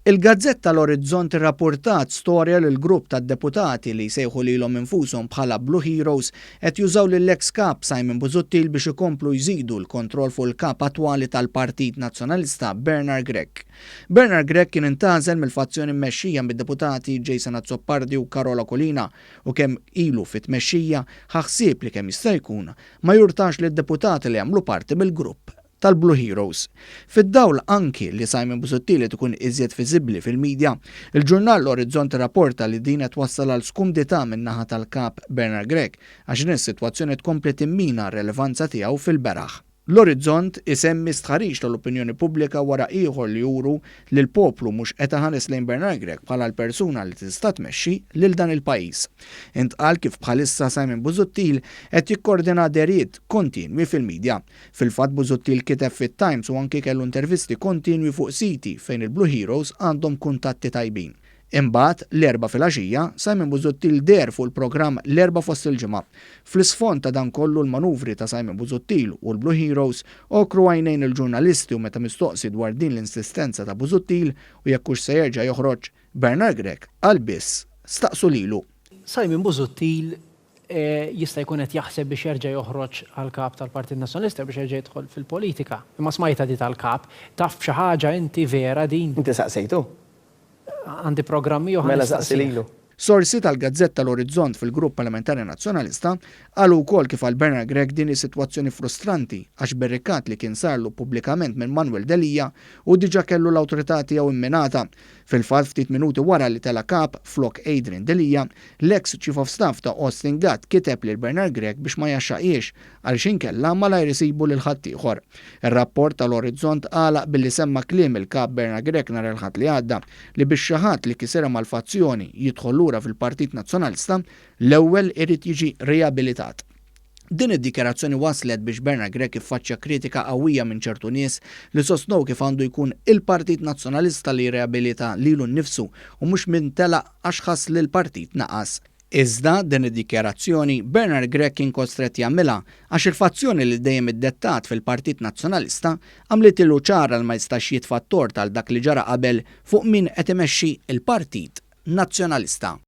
Il-gazzetta L-Orizzont irrappurtat storja li l-grupp tad-deputati li jsejħu lilhom infushom bħala Blue Heroes qed jużaw lill-eks Kap Simon Busuttil biex ikomplu jżidu l-kontroll fuq il-Kap attwali tal-Partit Nazzjonalista Bernard Grech. Bernard Grech kien intgħażel mill-fazzjoni mmexxija mid-deputati Jason Azzopardi u Karol Aquilina u kemm ilu fit-tmexxija ħa ħsieb li kemm jista' jkun ma jurtax lid-deputati li jagħmlu parti mill-grupp tal-Blue Heroes. Fid-dawl anki li Simon Busuttil qed ikun iżjed viżibbli fil-media, il-ġurnal L-Orizzont irrapporta li din qed twassal għal skumdità min-naħa tal-Kap Bernard Grech għax din is-sitwazzjoni tkompli timmina r-relevanza tiegħu fil-beraħ. L-Orizzont isemmi stħarriġ tal-opinjoni pubblika wara ieħor li juru li l-poplu mhux qed iħares lejn Bernard Grech bħala l-persuna li tista' tmexxi lil dan il-pajjiż. Intqal kif bħalissa Simon Busuttil qed jikkordina dehriet kontinwi fil-media. Fil-fatt Busuttil kiteb fit-Times u anki kellu intervisti kontinwi fuq siti fejn il-Blue Heroes għandhom kuntatti tajbin. Imbagħad, l-Erbgħa filgħaxija, Simon Busuttil deher fuq il-programm L-Erbgħa Fost il-Ġimgħa. Fl-isfond ta' dan kollu l-manuvri ta' Simon Busuttil u l-Blue Heroes għokru għajnejn il-ġurnalisti u meta mistoqsi dwar din l-insistenza ta' Busuttil u jekk hux se jerġa' joħroġ, Bernard Grech qal biss, Staqsu lilu. Simon Busuttil jista' jkun qed jaħseb biex jerġa' joħroġ għal kap tal-Partit Nazzjonalista biex jerġa' jidħol fil-politika. Imma smajtha di tal-kap. Taf b'xi ħaġa inti vera din? Inti saqsejtu? Għandi programm ieħor Mela saqsi nistaqsih. lilu. Sorsi tal-gazzetta L-Orizzont fil-Grupp Parlamentari Nazzjonalista qalu wkoll kif għal Bernard Grech din hi sitwazzjoni frustranti għax bir-rikat li kien sarlu pubblikament minn Manuel Delia hu diġà kellu l-awtorità tiegħu imminata. Fil-fatt ftit minuti wara li tela' Kap flok Adrian Delia, l-eks Chief of Staff ta' Austin Gatt kiteb lil Bernard Grech biex ma jgħaxxaqhiex għaliex inkella malajr isibu lil ħaddieħor. Ir-rapport ta' L-Orizzont għalaq billi semma kliem il-Kap Bernard Grech nhar il-Ħadd li għadda li biex xi ħadd li kisirha mal-fazzjoni jidħol lura fil-Partit Nazzjonalista, l-ewwel irid jiġi riabilitat. Din id-dikjarazzjoni wasslet biex Bernard Grech iffaċċja kritika qawwija minn ċertu nies li sostnew kif għandu jkun il-Partit Nazzjonalista li jirriabilita lilu nnifsu u mhux min telaq għax ħass li l-partit naqas. Iżda din id-dikjarazzjoni Bernard Grech kien kostrett jagħmilha għax il-fazzjoni li dejjem iddettat fil-Partit Nazzjonalista għamlitilu ċara li ma jistax jitfa' t-tort għal dak li ġara qabel fuq min qed imexxi l-Partit Nazzjonalista.